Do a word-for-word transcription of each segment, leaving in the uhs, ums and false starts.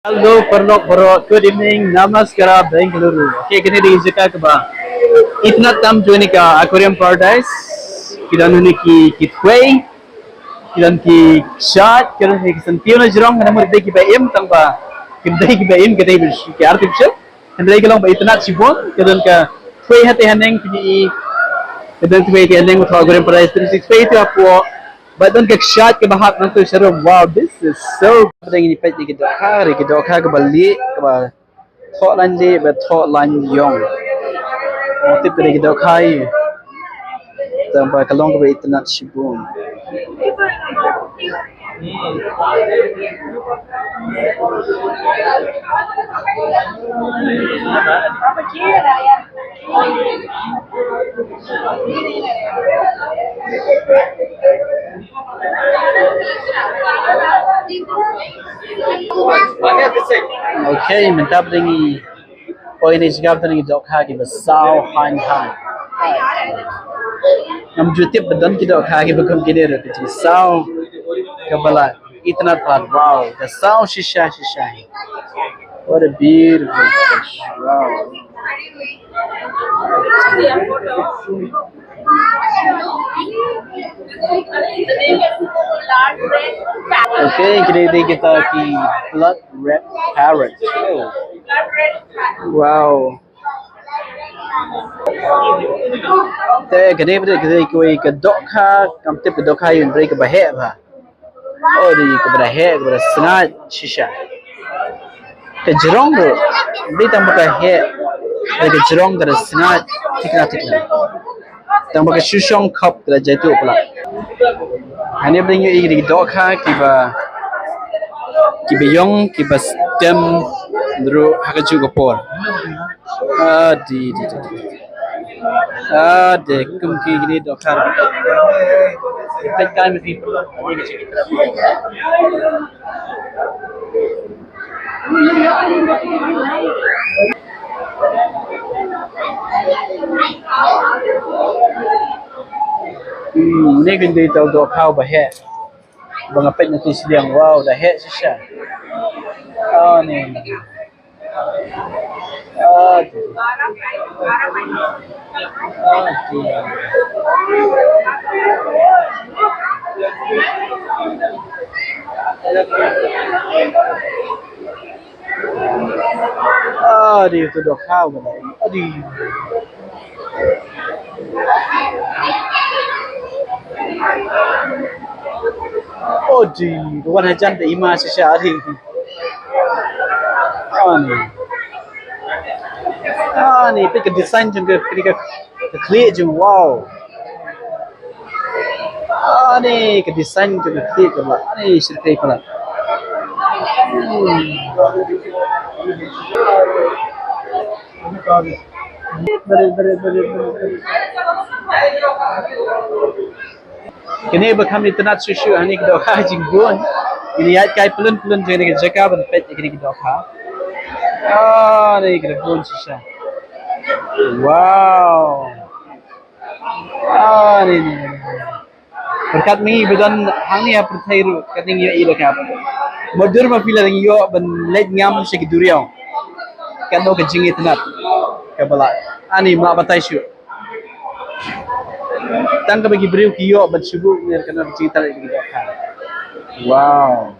Hello, paralok baroh, good evening, namaskara, Bengaluru. Okay, kane dei ka jaka kaba itynnad tam jong kane ka Aquarium Paradise. Ki don hangne ki, ki thwei, ki don ki kshaid, ki don ki san piew na jrong, namar dei kiba im tang ba, kim dei kiba im, ka dei ki artificial. Hynrei ka long ba itynnad shibun, ka don ka thwei hate haneng, phi i, ka don thwei hate haneng, ka Aquarium Paradise three sixty-five hapoh. Ba don ka kshaid kaba hap nangta sharum. Wow, this is so good. Ngin peit ïa ki dohkha, ïa ki dohkha kaba lieh, kaba thoh lain lieh bad thoh lain ïong. Ngam tip ka dei ki dohkha ei. Tang ba ka long kaba itynnad shibun. Okay, mynta ba dang ïa poi ne jingkam, ta dang ïa dohkha kiba saw hang hang. Ngam ju tip ba don ki dohkha kiba kum kine ruh, ki jingsaw kaba la itynnad palat. Wow, ka saw shisha shisha. What a beautiful fish. Wow. Okay, kine dei kita ki blood red parrot. Oh. Wow. Te kane ba dei kawei ka dohkha, kam tip ka dohkha ïa u, hynrei kaba heh bha. Oh, dei kaba da heh, kaba da sngaid shisha. Ka jrong ruh, dei tang ba ka heh, dei ka jrong ka da sngaid thikna thikna. Tang ba ka shu shong khop ka da jaituh palat. Hangne ba dang ïohi ïa ki dohkha kiba, kiba ïong, kiba stem ruh ha kajuh ka por. Ah, dei, dei, dei, dei. Ah, dei, kum kine ki dohkha. Peit kai ma phi. Hmm, ne ka dei tang dohkha ba heh. Ba nga peit na tu shiliang, wow, da heh shisha. Ah, ne. Ah, tu. Ah, tu. Ah, dei tu dohkha ba dei. Ah, dei. Oh, dei, wan hajan da i ma shisha, ah, dei. Ah, ne. Ah, ne, peit ka design jong ka, ka, ka khlieh jong, wow. Ah, ne, ka design jong ka khlieh kaba, ah, ne, shirkai palat. Hmm. Kine ba kham itynnad shuh shuh hangne ki dohkha jingbun. Ngin ïaid kai pyllun pyllun jong kane ka jaka ban peit ïa kine ki dohkha. Ah, ne ki da bun shisha. Wow. Ah, ne, ne, ne, ne. Pyrkhat ma ngi ba don hangne ha pyrthei ruh, katne ngi ïohi ïa ka. Mo dur ma phi la dang ïoh ban leit ngam sha ki duriaw. Katno ka jingitynnad kaba lah. Ani, ma batai shuh. Tang kaba ki briew ki ïoh ban shu buh ïa kane ka jingtharai ki dohkha. Wow.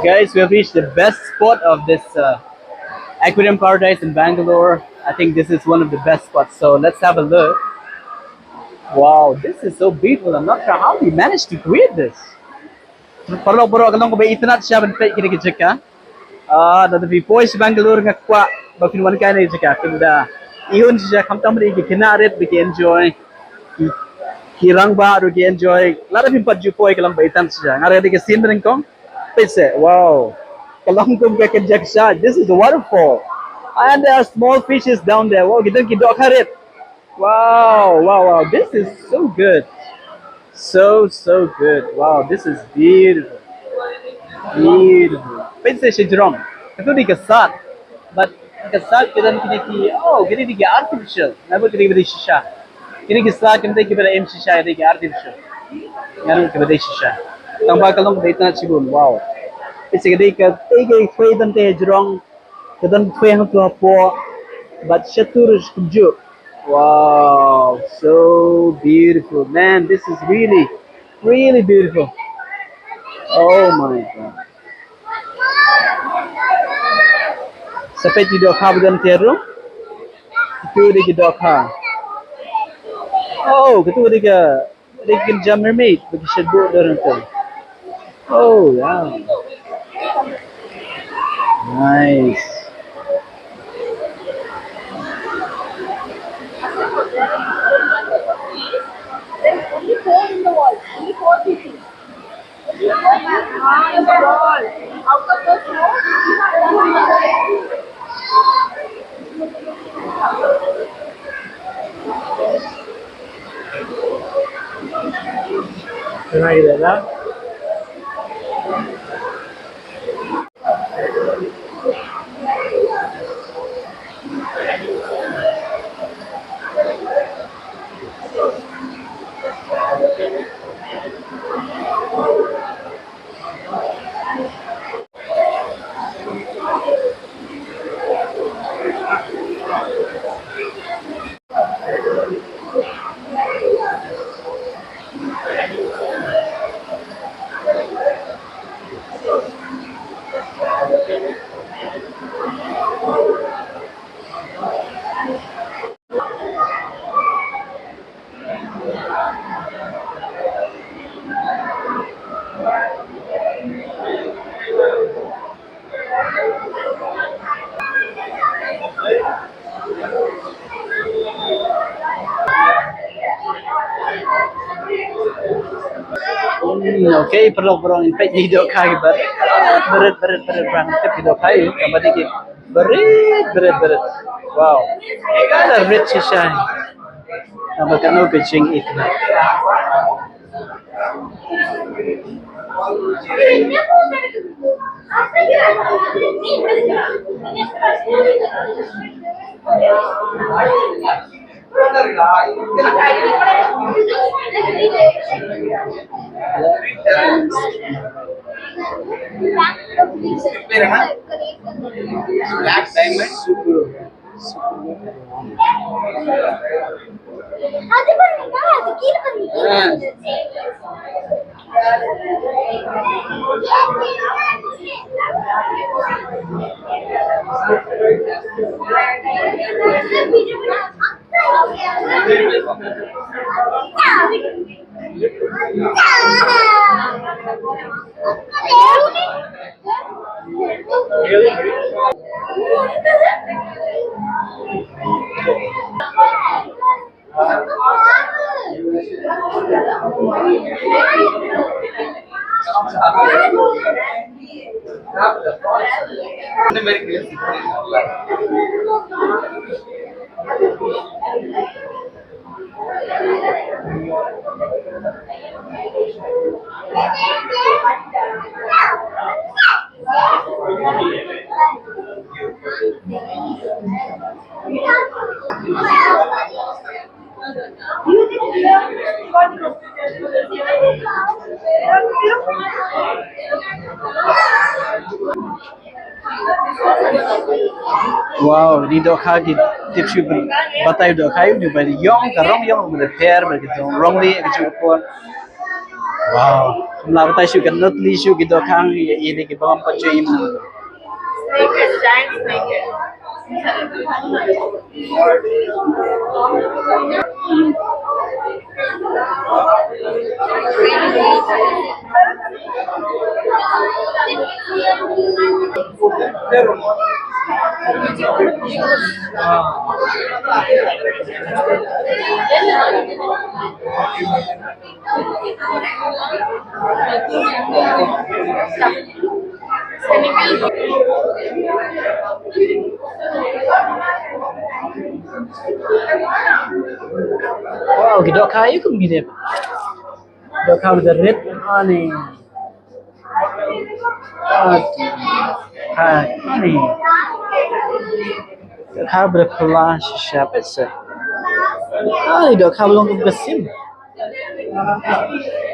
Guys, we have reached the best spot of this uh, aquarium paradise in Bangalore. I think this is one of the best spots. So let's have a look. Wow, this is so beautiful. I'm not sure how they managed to create this. Paralok baroh, ka long kaba itynnad shisha ban peit kine ki jaka. Ah, lada phi poi sha Bangalore nga kwah ba phin wan kai kine ki jaka. Phin da ihun shisha, khamtam ri ki khynnah rit ba ki enjoy. Ki, ki rangbah ruh ki enjoy. Lada phim pat ju poi ka long ba itynnad shisha. Nga ruh ka dei ka sien ba nyngkong. Peit seh, wow. Ka long kum ka kynja kshaid. This is a waterfall. And there are small fishes down there. Wow, ki don ki dohkha rit. Wow, wow, wow. This is so good. So, so good. Wow, this is beautiful. Beautiful. Peit sha jrong. Katu dei ka sad. But ka sad ka don kine ki, oh, kine dei ki artificial. Naba kine ki ba dei shisha. Kine ki sad kam dei ki ba dei em shisha, dei ki artificial. Nga ruh ki ba dei shisha. Tang ba ka long ka dei tang shibun. Wow. Peit sha ka dei ka, dei ka khuid don te jrong. Ka don pyrthei hangto hapoh, bad shatur kumjuh. Wow, so beautiful. Man, this is really, really beautiful. Oh my God. Sa peit ki dohkha ba don te ruh. Katu dei ki dohkha. Oh, katu dei ka They can jump mermaid with the shadbo. Oh, wow. Nice. Hmm, okay, paralok baroh, ngin peit ïa ki dohkha ki barit, barit, barit, barit, barit, tip ki dohkha ïa ka barit ki barit, barit, barit. Wow. Ka la rit shisha. Naba kano ka jingïeit. Black diamond. Wow, ïa ki dohkha ki tip shuh ban batai dohkha ïa u ba ïong ka rong ïong ba pher ba ki rong ri ka juh por. Wow, kum la batai shuh ka nutli shuh ki dohkha ïa ïa ki bangam pa juh im. Wow, ki dohkha ïa kum kine. Dohkha ba da rit ani. Ani. Dohkha ba da pla shisha pet se. Ani dohkha ba long kum ka sim.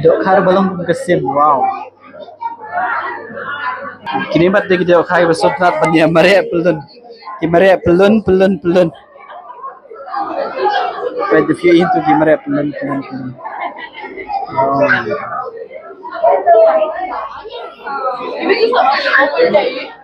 Dohkha ba long kum ka sim, wow. Kine pat de ki dohkha kiba sngewtynnat ban ïa mareh pyllun. Ki mareh pyllun, pyllun, pyllun. Peit da phi ïohi to ki mareh pyllun, pyllun, pyllun. Wow.